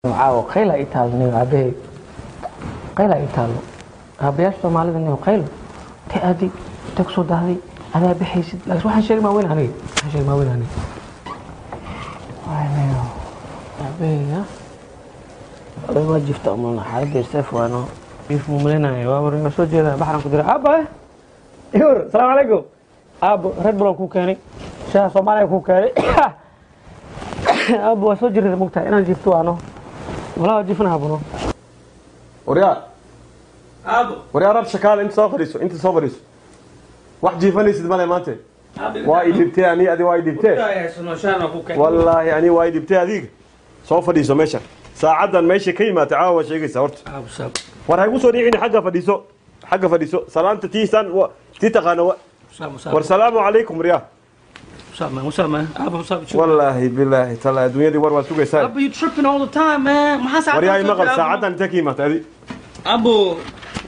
Caawo qayla ii taalo niyo aabbahay, qayla ii taalo. Aabbayaasha Soomaalida niyo qaylo intee aadi, intee kusoo dahday, adaa baxaysid, laakiin waxaan sheegay maa weyn aniga, waxaan sheegay maa weyn aniga. Waay niyo aabbahay aday waa jifta umalna xaaladda irseef waano jiif muu malaynayo, waa war soo jeedaa baxran ku dira. Aabba iwar, salaamu calaykum aabbo, Red Bull aan kuu keenay, shaaha Soomaaliya kuu keenay aabbo. Waa soo jirada mogtahay inaan jiifto waano walaa jifna habuno. Waryaa. Aabbo. Waryaa rab shakaal, inta soo fadhiiso, inta soo fadhiiso. Wax jiifanaysid male maanta. Waa i dhibtee ani adi, waa i dhibtee wallaahi, ani waa i dhibtee adiga. Soo fadhiiso meesha, saacaddan meesha ka yimaatay caawa waa sheegaysaa horta. War ha igu soo dhicini, xagga fadhiiso, xagga fadhiiso. Salaanta tiisaan tii taqaana war salaamu calaykum waryaa. Wallaahi bilaahi tala adduunyadii war waa sugaysaa. Abba, you tripping all the time, man. Maxaa saacaddan waryaa soo imaqal jira, Abba? Saacaddan intee ka yimaatay adi? Abbo,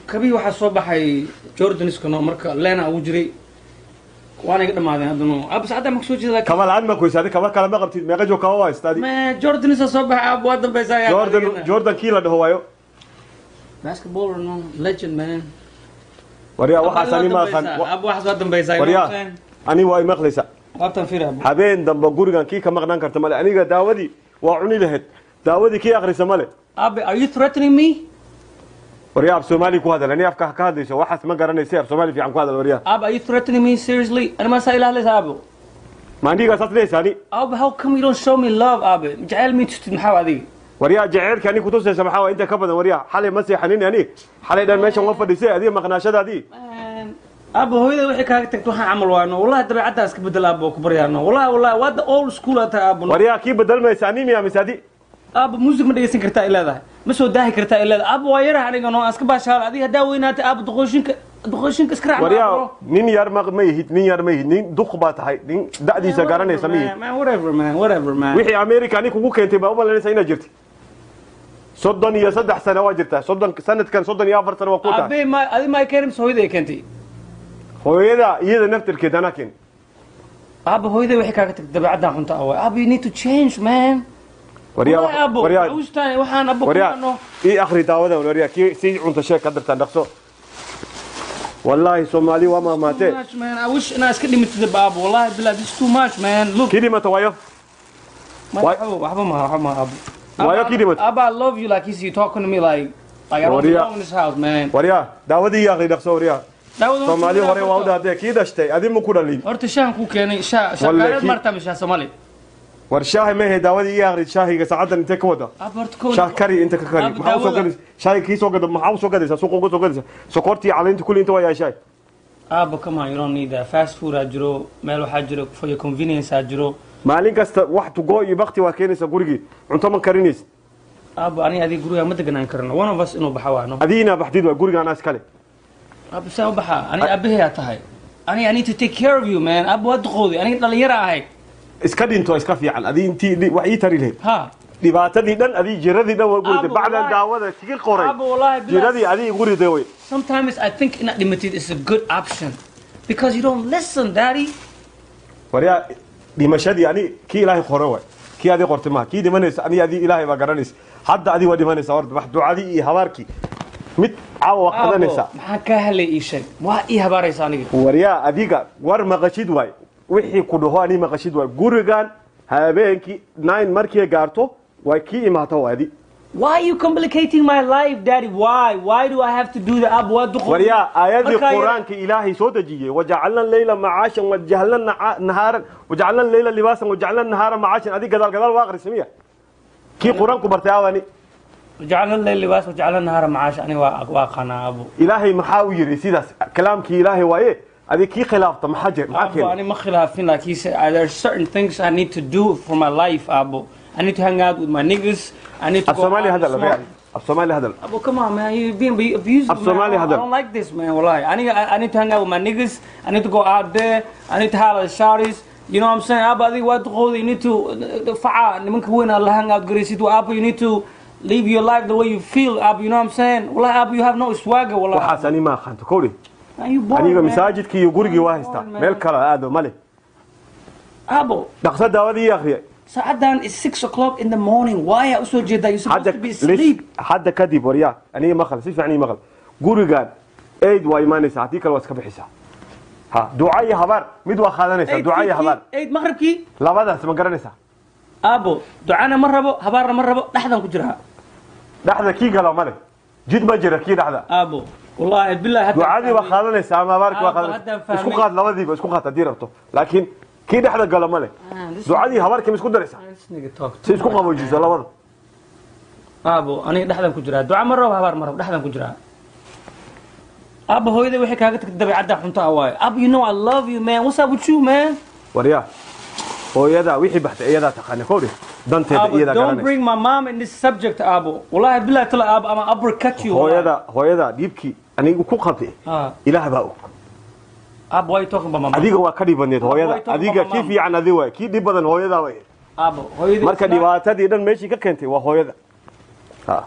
kabii waxaa soo baxay Jordaniska no, marka leena ugu jiray waana iga dhamaadeen haddana. Abba, saacaddan ma kusoo jeeda laakiin. Kaba la-aan ma koysa adi? Kaba kale ma qabtid? Meeqa joog kaba waa haysta adi? Man, Jordanisa soo baxay Abbo, waa dambaysaa yaa. Jordan, Jordan kii la dhaho waayo. Basketballer no, legend, man. Waryaa waxaas ani ma aqaan. Abbo, waxaas waa dambaysaa, you know what I'm Waryaa saying? Ani waa imaqlaysa. Laabtan fiiri Abbo. Habeen dambe gurigan kii ka maqnaan karta male. Aniga daawadii waa cuni lahayd, daawadii kii akhrisa male. Abbe, are you threatening me? Waryaa af Soomaali ku hadal, ani afka ka hadlayso waxaas ma garanaysa. Af Soomaali fiican ku hadal waryaa. Abbe, are you threatening me seriously? Ani ma saa ila hadlaysa Abbo? Ma aniga saas leeysa ani? Abbe, how come you don't show me love, Abbe? Jacayl mi tustid, maxaa adiga? Waryaa jaceylka ani kutusaysa maxaa waa inta ka badan? Waryaa xalay ma seexanin ani, xalay dhan meeshan waa fadhisay adiga maqnaashadaadii. Man, Abba, hooyada waxay kaaga tagto waxaan camal waano. Wallahi dabeecaddaa iska bedel Abba, oo ku baryaano. Wallahi wallahi waa the old school aa tahay Abba. Waryaa kii bedelmaysa ani miyaa mise adi? Abba, music ma dhegeysan kartaa i leedahay, ma soo daahi kartaa i leedahay. Abba, waa yaraha aniga no, aan iska baashaalo. Adiga haddaa weynaatay Abba, duqooshinka duqooshinka iska raac. Waryaa nin yar ma ihid, nin yar ma ihid, nin duq baa tahay, nin da'diisa garanaysa ma ihid. Man, whatever man, whatever man. Wixii America ani kugu keentay baa u malaynaysa inaad jirtay. 33 sano waa jirtaa, 30 sanadkan, 34 sano waa ku tahay. Abe, ma adi ma keenay mise hooyada ay keentay? Hooyada iyada naftirkeed anaa keen. Abba, hooyada waxay kaaga tagtay dabeecaddan xunta ah waay. Abba, you need to change, man. Waryaa Wallahi Abba, waryaa awstaan waxaan Abba waryaa kuwaano. Ii akhri daawadan waryaa, kii sii cunto sheeg ka dartaan dhaqso. Wallaahi Soomaali waa maamaatee. Too much, man. I wish inaa iska dhimatid Abba. Wallahi billah, this is too much, man. Look. Kii dhimata waayo. Waxba ma, waxba ma Abba. Waayo kii dhimatay. Abba, I love you, like you talking to me like I don't Waryaa. belong in this house, man. Waryaa daawadii ii akhri dhaqso waryaa. Daawada Soomaali hore waa u dhahdee kii dhashtay adi ma ku dhalin. Horta shaahan kuu keenay, shaah shaah Wallahi gaareed martaa shaah Soomaali. War shaahi ma ahe, daawadii ii akhri. Shaahiga saacaddan intee ka wada? Abba, horta kow shaah kari, inta ka kari. Abba, maxaa usoo daawada- gadaysa shaahi? Kii soo gada maxaa usoo gadaysaa? Suuqa uga soo gadaysa sokortii, caleynta kulli inta waa yahay shaay. Abba, come on, you don't need that. Fast food aa jiro, meel waxaa jiro for your convenience aa jiro. Maalin kasta wax tugo iyo bakti waa keenaysa gurigii, cunto ma karinaysa. Abba, ani adiga guriga ma deganaan karno. One of us inuu baxa waano. Adii inaa baxdid waa guriga anaa iskale. Abba, saan u baxaa? Ani aabbahay aa tahay. Ani I need to take care of you, man. Abba, waa duqowday. Aniga dhalinyaro ahay. Iska dhinto iska fiican adii intii wax ii tari lahayd. Ha. Dhibaatadii dhan adii, jiradii dhan waa guriday Abba, bacdan wallahi- daawada kigi qoray. Abba, wallahi billah. Jiradii adii guriday way. Sometimes I think inaad dhimatid is a good option because you don't listen, daddy. Waryaa dhimashadii ani kii Ilaahay qore waay, kii adii qortay maaha. Kii dhimanaysa ani adii Ilaahay baa garanaysa. Hadda adii waa dhimanaysa horta, wax ducadii iyo habaarkii mid caawa waa qadanaysaa. Aabo, maxaan kaa helay ii sheeg? Waa ii habaaraysa aniga. Waryaa adiga war maqashid waay, wixii ku dhaho ani maqashid waay. Gurigan habeenkii 9 markii gaarto way kii imaata waa adi. Why are you complicating my life, daddy? Why? Why do I have to do that? Aabo, waa duqowday. Waryaa aayadii Markaa qur-aanka Ilaahay soo dejiyey, wajacalna leyla macaashan wajacalna nahaaran, wajacalna leyla libaasan wajacalna nahaara macaashan, adi gadaal gadaal waa akhrisa miya? Kii qur-aanku bartay aawani? Wajacalna leyla libaas wajacalna nahaara macaash, aniga waa aqaanaa Aabo. Ilaahay maxaa u yidhi sidaas? Kalaamkii Ilaahay waaye, adi kii khilaafta maxaa jir maxaa Aabo, keenay? ani ma khilaafin, laakiinse there are certain things I need to do for my life, Aabo. I need to hang out with my niggas. I need to Af go Soomaali out and hadal smoke. waryaa, af Soomaali hadal. Abu, come on, man. You're being abusive, Af man. Somali I hadal. don't like this, man. Wallahi. I need to hang out with my niggas. I need to go out there. I need to holler at shawties. You know what I'm saying? Abba, adiga waa duqowday. You need to faca nimanka weyn aad la hang out garaysid. Abba, you need to live your life the way you feel, Abba. You know what I'm saying? Wallahi, Abba, you have no swagger, wallahi. Waxaas ani ma aqaanto kowdhi. Man, you boring, aniga man. Masaajidkii iyo gurigii waa haystaa, Man. meel kale aado male. Abo. Dhaqso daawadii ii akhriya. Saacadan is 6 o'clock in the morning. Why aa usoo jeedaa? You supposed to be asleep. Hadda kadib waryaa, aniga maqal, si fiican ii maqal. Gurigaan 8 waa imaanaysaa, haddii kale waa iska bixisaa. Ha, duca iyo habaar mid waa qaadanaysaa, duca iyo habaar. 8 maqribkii? Labadaas ma garanaysaa? Aabo, ducana ma rabo, habaarna ma rabo, dhexdan ku jiraa. Dhexda kii galo male, jid ma jira kii dhexda. Aabo, wallahi billahi hadda ducadii waa qaadanaysaa ama habaarkii waa Aabo, qaadanaysaa. haddaan fahmay. Isku qaad, labadiiba isku qaad haddii rabto, laakiin kii dhexda galo male. Ducadii habaarkii ma isku daraysaa? This nigga talk si isku qaboojiso labada. Aabo, aniga dhexdan ku jiraa, duca ma rabo, habaar ma rabo, dhexdan ku jiraa. Aabo, hooyaday waxay kaaga tagtay dabeecadda xunta ah waaye. Aabo, you know I love you, man. What's up with you, man? Waryaa, hooyadaa wixii baxtay iyadaa taqaana, kowdhe danteeda Aabo, iyadaa don't garanaysa. bring my mom in this subject, Aabo. Wallahi billahi tala, Aabo, I'm uppercut you. Hooyada dhiibkii anigu ku qabtay ilaah baa og. Aabo, why you talking about my mom? Adiga waa ka dhib badneed hooyada. Why talk Adiga about my kii mom? fiican adiga waay, kii dhib badan hooyadaa way. Aabo, hooyaday Marka dhibaatadii dhan meeshii ka keentay waa hooyada, ha.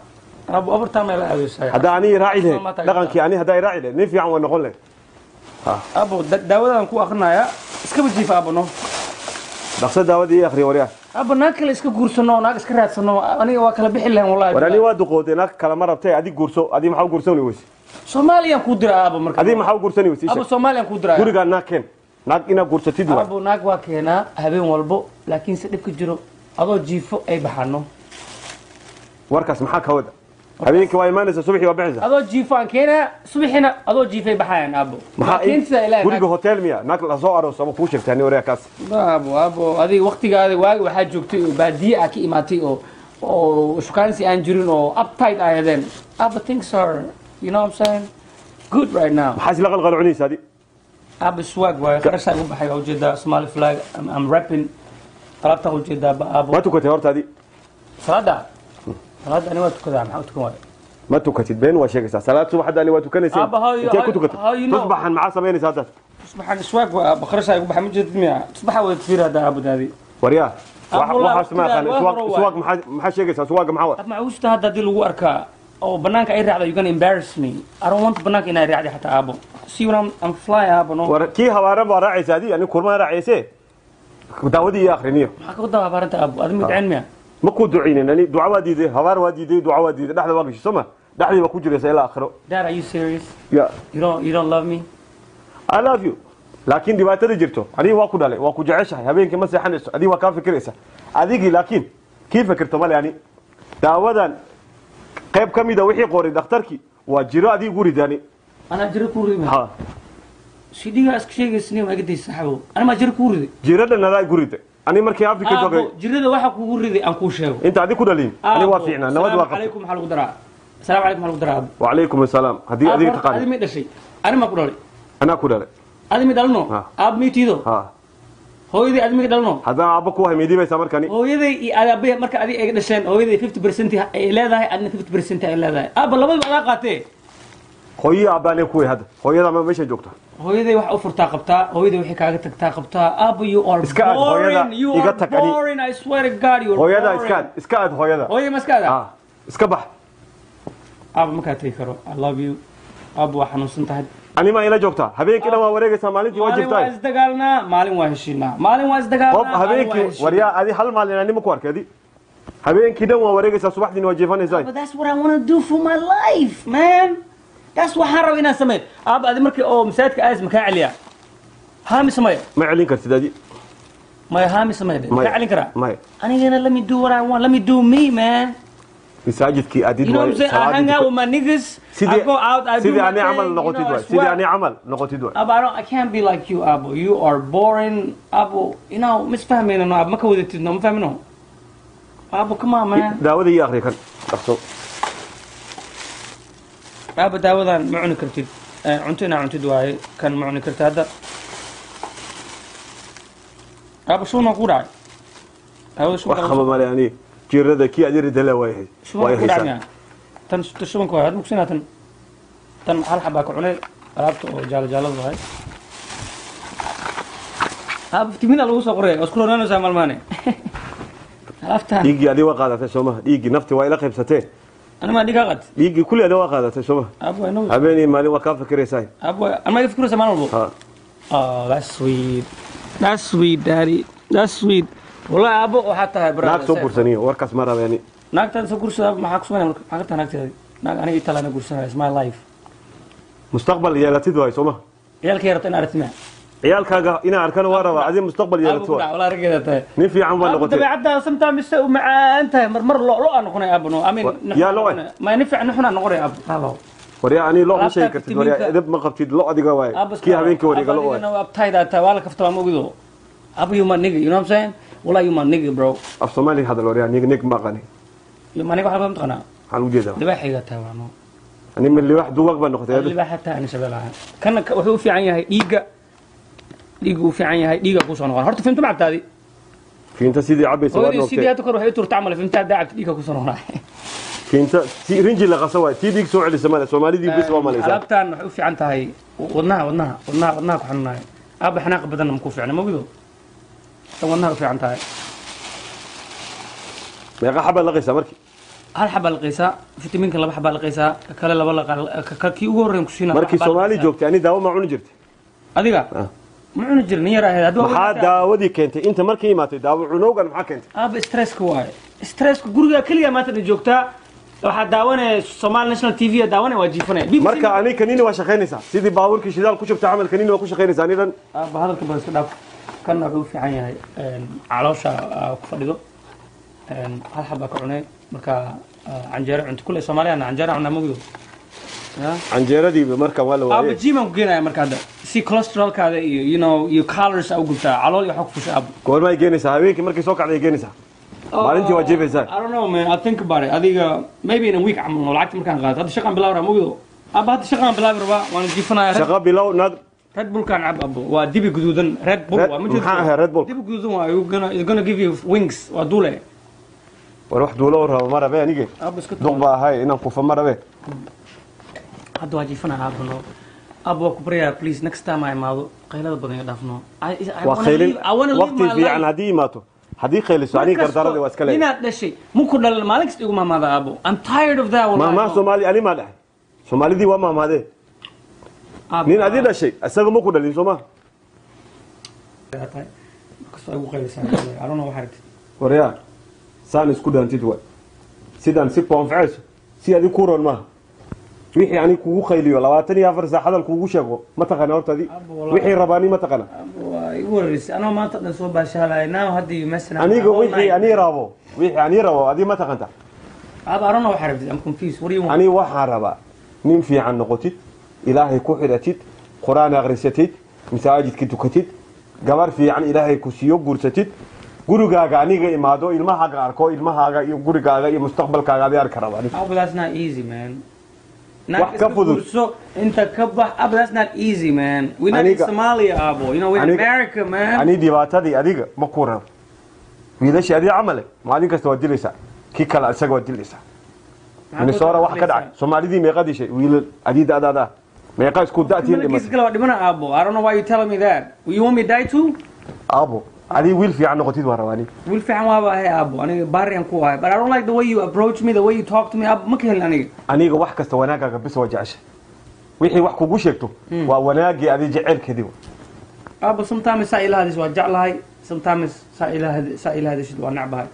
Aabo, overtime ay la aadaysaa. Haddaa anii raaci lahayd Ma tahay. dhaqankii ani haddaa raaci lahayd, nin fiican waa noqon lahayd. Aabo, daawadan ku akrinaya, iskaba jiif, Aabo, no. Dhaqso daawadii ii akhriya, waryaa. Aabo, naag kale iska guursano, naag iska raadsano, aniga waa kala bixi lahayn, wallahi. War ani waa duqoodee, naag kale ma rabtay, adig guurso. Adi maxaa u guursani weyse? Soomaaliyaan kuu dira, Aabo, marka. Adi maxaa u guursani weyse? Ii Aabo, sheeg. Soomaaliyaan kuu diraya. Gurigaan naag keen, naag inaad guursatid waay. Aabo, naag waa keenaa habeen walbo, laakiin se dhibka jiro adoo jiifo ay baxano. Warkaas maxaa ka wada? Habeenkii waa imaanaysa, subaxii waa bixaysa. Adoo jiifo aan keenaa, subaxina adoo jiifay baxayaan, Aabo. Maxaa Keentida ilaahay. Guriga hotel miya? Naag la soo aroos ama kuu sheegtay ani, waryaa kaas? Aabo, Aabo, adiga waqtigaada waagi waxaa joogtay oo baadiye ah ka imaatay oo shukaansi aan jirin oo uptight ay hadeen. Aabo, things are, you know what I'm saying, good right now. Maxaa isla qalqalcunaysa adi? Aabo, swag waayo, qarashaa igu baxay, waa ujeedaa Somali flag. I'm rapping alaabtaan, ujeedaa Aabo. Ma tukatay horta adi? Salaada ani waa tukadaa, maxaa u tukan waaya? Ma tukatid, been waa sheegaysaa. Salaad subax hadda ani waa tukanaysay. Aabba, Intee ku tukatay? how you know? Tusbaxan maxaa samaynaysaa hadda? Tusbaxan swag waa, Aabo, qarashaa igu baxay, ma jeedid miya? Tusbaxa wada fiir hadda, Aabo, daadi. Waryaa, Aabbo, wallahi waxaas ma aqaan. waqtigaa waa Suwaag hore waay. suwaag maxaa sheegaysaa? Suwaaga maxaa waa? Ab macuusta hadda haddii lagu arkaa oo banaanka ay raacda, you gonna embarrass me. I don't want banaanka inay raacdi xataa, Aabo. See when I'm fly, Aabo, no. War kii habaaran baa raacaysa adi, ani kurmaa raacayse. Daawadii iyo akhriniyo. Maxaa ka wadaa habaaranta, Aabo? Adi midceen miya? Ma ku ducaynin ani. Duca waa diiday, habaar waa diiday, duca waa diiday, dhexda waa gashay soo ma? Dhexdii baa ku jiraysa ilaa aakhiro. Dad, are you serious? Ya. You don't love me? I love you, laakiin dhibaatada jirto, aniga waa ku dhalay, waa ku jeceshahay, habeenkii ma seexanayso, adiga waa kaa fikiraysa adigii, laakiin kii fikirto male. Ani daawadan qayb ka mida wixii qoray dhakhtarkii waa jiro adiga guridaani. Anaa jiro kuu riday? Ha. Sidhigaa iska sheegaysni, waa iga daysa, saxabow. Ana maa jiro kuu riday? Jiradhan adaa gurida. Ani markii Afrika joogay Aabo, jirada waxa kugu riday aan kuu sheego. Inta adi ku dhalin ani waa fiicnaa, nabad waa Asalaamu qabtay. calaykum maxaa lagu daraa? Asalaamu calaykum maxaa lagu daraa, Aabo? Wacalaykum asalaam haddii adiga Aabo, adi taqaani. may dhashay? Ani maa ku dhalay? Anaa ku dhalay. Adi may dhalno? Ha. Aabo miytiido? Ha. Hooyadii adi may dhalno? Haddaan aabbo ku hay miidibaysaa markani. Hooyaday iyo aabbahay marka adiga ay dhasheen, hooyaday 50% ay leedahay, adna 50% ay leedahay. Aabba, labadaba adaa qaatee. Hooyo aabbaanay kuway hadda, hooyada ma meesha joogta? Hooyaday wax u furtaa qabtaa, hooyaday waxay kaaga tagtaa qabtaa. Aabba, you are Iska aad hooyada, boring. You iga are tag ani. boring, I swear to God, you are Hooyada boring. iska aad, iska aad hooyada. Hooyada ma iska adaa? Ha, iska bax. Aabba, ma kaa tegi karo. I love you, aabba. Waa xanuunsan tahay. Ani ma ila joogtaa? Habeenkii dhan waa wareegaysaa, maalintii waa Maalin waa jirtaa. isdagaalnaa, maalin waa heshiinaa, maalin waa isdagaalnaa, Qof maalin waa habeenkii heshiinaa. Waryaa, adi hal maalin ani ma ku arkay. Adi habeenkii dhan waa wareegaysaa, subaxdiina waa jiifanaysaa. But that's what I want to do for my life, man. That's waxaan raba inaan sameeyo. Aabba, adi markii oo masaajidka aas makaa celiyaa? Haami sameeyo. Ma celin kartid adi. Maya, haami sameeyo. Maya. Makaa celin karaa? Maya. Anigana let me do what I want. Let me do me, man. Masaajidkii adid. You know what I'm saying? I hang out with my niggas. I go out. I do Sidii my ani thing. camal You noqotid know, I waay, sidii swear. ani camal noqotid waay. Abu, I don't. I can't be like you, Abu. You are boring, Abu. You know, misfahmayno, no, Abu. Ma ka wadatid, no, ma fahmino. Abu, come on, man. Daawada ii akhri kan, dhaqso. Abu, daawadan ma cuni kartid. Cunto inaa cuntid waaye, kan ma cuni kartid hadda. Abu, shuban ku dhacay. Daawada Wax shubanka qaba male. Ani jirada kii adi ridala waay shubanka way ku dhacay haysaa. miyaa? Tan tan shubanka waaye, hadda mugsinaa tan. Tan hal xabaa ka cunay, alaabta oo jaalo jaalada waaye. Abu, fitamiina lagu soo qoray, waa isku ronaanaysaa maalmaane. Alaabtan. Dhiiggii adi waa qaadatay soomaha? Dhiiggii nafti waa ila qaybsatee. Ana maa dhigaa qad? Dhiiggii kulli adi waa qaadatay soomaha? Abu, I know. Habeenii maalin waa kaa fikiraysaa. Abu, ama iga fikiraysaa maalin walbo? Ha. Oh, that's sweet. That's sweet, Daddy. That's sweet. Wallahi aabo waxaa tahay brother. Naag soo gursaniyo warkaas ma rabeeni. Naagtaan soo gursada maxaa ku sameynaya marka? Maxaa ka tahay naagteeda? Naag aniga italaana gursanaya, is my life. Mustaqbal yeelatid waay, sooma? Ciyaalka yarata in aragti maa? Ciyaalkaaga inaa arkana waa rabaa, adi mustaqbal yeelato waay. Walaa raggeeda tahay. Nin fiican baa aabo noqotay. Dabeecadda sometimes say u macaan tahay, mar mar lo aan noqonay aabo, no, I mean. Yaa lo eh? Ma nin fiican nuxuna noqonay aabo, halo. Waryaa, ani lo ma Alaabta sheegi kartid waryaa. fitamiinka- Edeb ma qabtid, lo adiga waay. Kii habeenkii wareega lo waay. Abtayda tahay, waa la kaftamaa, ma ogido aabo? You my nigga, you know what I'm saying? Wallahi you my nigga, bro. Af Soomaali hadal waryaa, nig nig ma aqani. You my nigga, waxaa mataqaanaa? Maxaan u jeedaa? Libaaxiga tahay waa no. Ani min liwax duwag baa noqotay. Libaaxa tahay, ani shabeelaha kana wuxuu u fiican yahay dhiigga, dhiigga u fiican yahay, dhiigga kusoo noqon. Horta finto ma cabtaadi? Fiinta sidii cabaysa waa hooyadii sidii noqotay. Hadda kor waxay u turta camal finta haddaa cabti dhiigga kusoo noqonaa. Fiinta si rinji la qasa waay, tii dhiig soo celisa male, Soomaalidii bis waa malaysaa. Alaabtan waxay u fiican tahay wadnaha, wadnaha, wadnaha, wadnaha ku xanuunayo aaba. Xanaaqa badanna makuu fiicna, ma ogido? Tan wadnaha u fiican tahay. Meeqa xabaa laqaysaa markii? Hal xabaa liqaysaa fitamiinka, laba xabaa liqaysaa, ka kale laba laqa, kii ugu horreyn ku siina. Markii Soomaali joogtay ani daawo ma cuni jirtay? Adiga? Ah. Ma cuni jirin, nin yar ahayd hadda waa Maxaa weynaatay. daawadii keentay inta markii imaatay daawo cunowgan maxaa keentay? Aaba stresska waaye, stresska guriga keliya maanta dhan joogtaa, waxaa daawanaya Somali National TV aa daawanaya, waa jiifanaya BBC. Marka ani kanini waa shaqaynaysaa sidii baabuurkii shidaal ku shubta camal, kanini waa ku shaqaynaysaa ani dhan. Aaba hadalka badan iska dhaaf. Kanna wuxuu u fiican yahay caloosha ku fadhido. Hal xabaa ka cunay marka canjeero cunto kule Soomaaliyana canjeero cunaa, mogdo ya? Canjeeradiiba marka waa la aaba waayey. Gym aan ku geenaya marka hadda si cholesterolkaada iyo you know iyo calories aa u gubtaa, calool iyo waxa ku fusha aaba. Goorma ay geenaysaa? Habeenkii markay soo kacday ay geenaysaa, maalintii waa jiifaysaa. I don't know, man, I'll think about it. Adiga maybe in a week camal oo lacagta markaan qaato. Hadda shaqaan bilaabi rabaa, mogdo aaba? Hadda shaqaan bilaabi rabaa, waana jiifanaya. Shaqa bilow naag. Red Bullkaan cab abo, waa dibi guduudan Red Bull. Waa ma Maxaa ahay Red Bull? Dibi guduudan waa it's gonna give you wings, waa duule. War wax duulo oo rabo ma rabe anige. Aaba iska Duq baa ahay, inaan kufa ma rabe. Hadda waa jiifanaya aaba, no. Aaba waa ku baryaa, please, next time I imaado qaylada badan iga dhaafno. Waa qaylin waqti fiican haddii imaato, haddii qayliso aniga gardarada waa iska leeyahay. Inaad dhashay muku dhalan maalin kasta igu mahmaada aabo. I'm tired of that, wallahi. Mahmaah Soomaali ani maa dhahay? Soomaalidii waa mahmaadee. Aaba- Nin adii dhashay isaga ma ku dhalin, soo ma? Tahay markastoo igu qaylisaa, I don't know waxaa rabtid. Waryaa, saan isku dhaantid waay, sidaan si ku anfacayso, si adi ku roon maaha wixii ani kugu qayliyo 24 saac hadal kugu sheego. Ma taqaana horta adi? Aabo, wallahi. Wixii rabaani ma taqaana? Aabo, waa igu wareerisay anoo maanta dhan soo baashaalaya now hadda you messing up Aniga all wixii night. ani rabo, wixii ani rabo adi ma taqanta? Aabo, I don't know waxaa rabtid. I'm confused. What do you want? Ani waxaan rabaa nin fiican noqotid, Ilaahay ku xidhatid, Qur-aan akhrisatid, masaajidka tukatid, gabar fiican Ilaahay ku siiyo, guursatid, gurigaaga aniga imaado, ilmahaaga arko, ilmahaaga iyo gurigaaga iyo mustaqbalkaaga adi arka raba aniga. Aabo, that's not easy, man. Wax ka fudud. Guurso, inta ka bax. Aabo, that's not easy, man. We're not in Somalia, Aabo. We're in America, man. Ani dhibaatadii adiga ma ku rabo. Wiilashii adiga camale maalin kasta waa dilaysaa, kii kale isaga waa dilaysaa. Minnesota wax ka dhacay, Soomaalidii meeqa dishay wiilal adii da'daada, meeqa isku da'tiin Malkiis dhimatay? kale waa dhimana, Aabo. I don't know why you telling me that. You want me to die too? Aabo, adii wiil fiican noqotid waan rabaa aniga. Wiil fiican waaba ahay, Aabo. Aniga baariyan ku ahay. But I don't like the way you approach me, the way you talk to me. Aabo, ma ka helin aniga. Aniga wax kasta wanaagaaga bis waa jeceshay, wixii wax kugu sheegto waa wanaagii adi jeceelkeedii wa. Aabo, sometimes saa ila hadis waa jeclahay. Sometimes saa ila hadishid waa necbahay.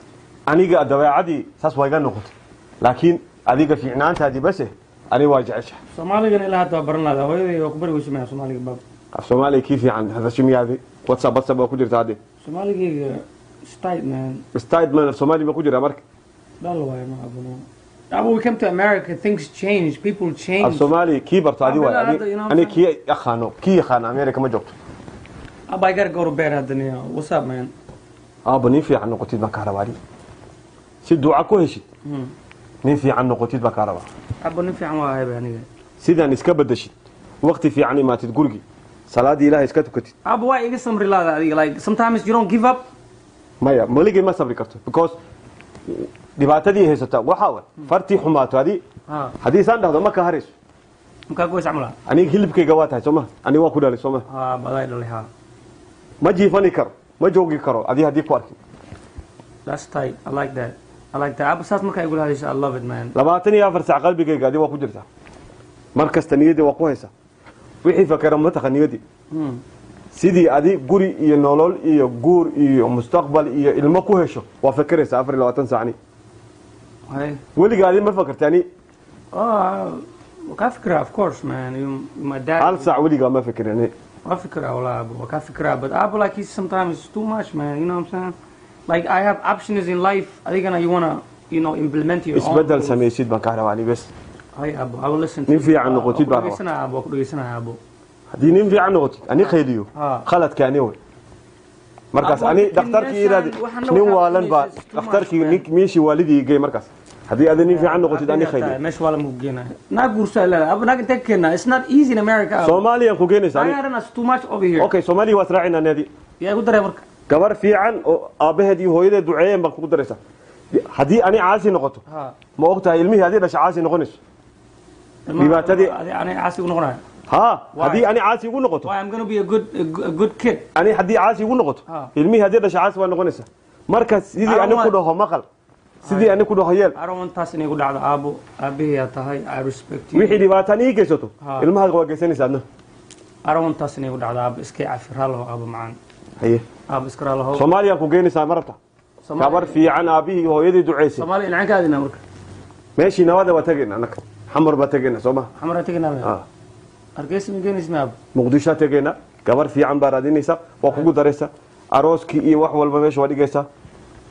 Aniga dabeecadii saas waa iga noqotay, laakiin adiga fiicnaantaadii base ani waa jeceshahay. Soomaaligana ilaa hadda waa baran lahdaa. Hooyaday waa ku bari weyso maya Soomaaliga, baab. Af Soomaaliya kii fiican hadashimiyaadi, WhatsApp waa ku jirta hadde. Soomaaligayga style, man. Statement af Soomaali ma ku jira marka? Dhal waayo ma abo. Aabo, we came to America, things change, people change. Af Soomaali kii barto adi waay. Hadda, you know what Ani I'm kii yaqaano, kii yaqaano America ma joogto. Aabo, I gotta go to bed hadda niyo. What's up, man? Aabo, nin fiican noqotid baan kaa rabaa adi, si duca ku heshid nin fiican noqotid baan kaa rabaa. Aabo, nin fiican waa ahay ba aniga. Sidaan iska bedeshid, waqti fiican imaatid gurigii, salaadii Ilaahay iska tukatid. Aabo, waa iga samri laada adiga. Like, sometimes you don't give up. Maya, maligay ma sabri karto because dhibaatadii haysata waxaa way fartii xumaato adi. Haddii saan dhahdo ma ka harayso. Makaa goys camal ah? Aniga hilibkayga waa tahay, sooma? Aniga waa ku dhalay, sooma? Ha, baday dhalay, ha. Ma jiifani karo, ma joogi karo adi haddii ku arkin. That's tight. I like that. I like that. Aabo, saas markaa igula hadasho, I love it, man. 24 saac qalbigayga adi waa ku jirtaa, mar kasta niyaddii waa ku haysaa, wixii fakera ma taqa niyaddii. Sidii adi guri iyo nolol iyo guur iyo mustaqbal iyo ilmo ku hesho waa fikiraysaa 24 saacni. Hay. Weligaa adi ma fakartay ani? Oh, waa kaa fikiraa, of course, man. You my dad. Hal saac weligaa ma fikirin ani. Waa fikiraa walaa abo, waa kaa fikiraa, but abo, like, sometimes it's too much, man, you know what I'm saying? Like, I have options in life. Adigana you wanna implement your own Isbeddel rules. samaysid baan kaa rabaa ani bes. Hay abo, I will listen to Nin you. fiican noqotid baan rabaa. Dhegeysanaya abo, waa ku dhegeysanaya abo. Haddii nin fiican noqotid ani qayliyo, khaladka ani wey markaas. Abo, ani laakiin dhakhtarkii meeshaan iraadi waxaana nin waxaa waalan baa samaysid, too much, dhakhtarkii man. nin meeshii waalidii gey markaas. Haddii adi nin fiican noqotid ani qayliyo. Meesha waa lama ku geenaya. Naag guursaa leedahay abo, naag intee ka keenaa? It's not easy in America, abo. Soomaaliyaan ku geenaysa ani. Naagahan is too much over here. Okay, Soomaaliya waa israacinaa naadi. Yaa igu daray marka? Gabar fiican oo aabbaheed iyo hooyadeed duceeyeen baan kugu daraysaa. Haddii ani caasi noqoto, ma ogtahay ilmihii adii dhasha caasi noqonayso? Ani caasi ugu noqonayo? Ha, haddii ani caasi igu noqoto. Why? I'm gonna be a good kid. Ani haddii caasi igu noqoto, ilmihii haddii dhasha caasi waa noqonaysa. Marka sidii ani ku dhaho maqal, sidii ani ku dhaho yeel. I don't want taas inay ku dhacdo aabo. Aabahay tahay, I respect you. Wixii dhibaataan ii geysato, ilmahaaga waa geysanaysa adna. I don't want taas inay ku dhacdo aabo. Iska cafi, raalaho aabo macaan. Haye. Aabo, iska raalaho. Soomaaliya ku geynaysaa ma rabta? Gabar fiican, aabihii hooyadii duceysay. Soomaaliya inaan ka aadinaa marka. Meeshii nabada waa tegayna annaka, Xamar baa tegayna, soo maha? Xamar tegaynaa? Hargeysa ma geynaysa aabo? Muqdishoa tegayna. Gabar fiican baa raadinaysa, waa kugu daraysa, arooskii iyo wax walba meesha waa dhigaysaa.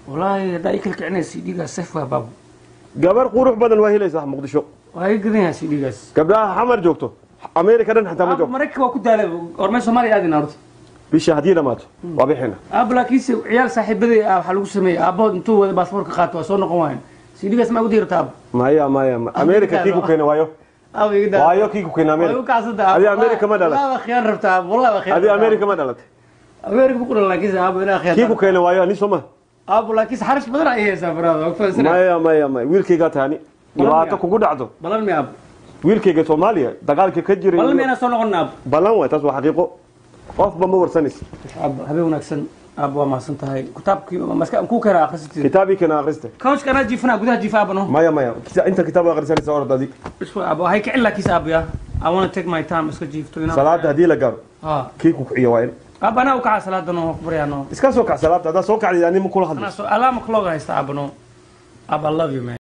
Wallaahi haddaa ii kala kicinaysa CD-gaas sef waa baabo. Gabar qurux badan waa helaysaa Muqdisho. Waa iga gadan yahay CD-gaas. Gabdhaha Xamar joogto America dhan xataa ma joogto. Maraykanka waa ku daalay, ormay Soomaaliya aadina horta. Bisha haddii dhamaato waa bixina. Aabo, laakiinse ciyaal saaxiibaday ah waxaa lagu sameeyey aabahood intuu wada baasaboorka qaato waa soo noqon waayan. CD-gaas ma ugu diirta aabo? Maya, maya, America kii ku keena waayo. Aabo, iga daa. Waayo kii ku keena Way u America? kacsanta. Adi America ma dhalat? Wallahi waa khiyaan rabtaa aabo, wallahi waa khiyaan. Adi America ma dhalatay? America ku dhalan, laakiinse aabo inaa khiyaan. Kii ku keena waayo ani, soo ma? Aabo, laakiinse xarash badan ay haysaa baraada, waa ku fahansanaa. Maya, maya, maya, wiilkaygaa tahay ani dhibaato kugu dhacdo. Balan mi aabo? Wiilkayga Soomaaliya dagaalkii ka jiray. Balan mi inaan soo noqonna aabo? Balan waay, taas waa xaqiiqo, qofba ma warsanaysa. Aabo, habeen wanaagsan aabo, waa mahadsan tahay. Kitaabkii maska kuu keena akhrisatid. Kitaabii keena akhriste. Couchka anaa jiifanaa, gudaha jiifa aabo, no. Maya, maya, inta kitaab akhrisanaysa orod adig. Isku aabo hay kicin, laakiinse aabo ya I want to take my time, iska jiifto inaa. Salaada haddii la gaaro, kii ku kiciyo waa in. Aabo, anaa u kacaa salaada, no, ku baryaa, no. Iska soo kac salaada. Haddaa soo kacday ani ma kula Anaa hadlayso. soo alarm clock haysta aabo, no. Aabo, I love you, man.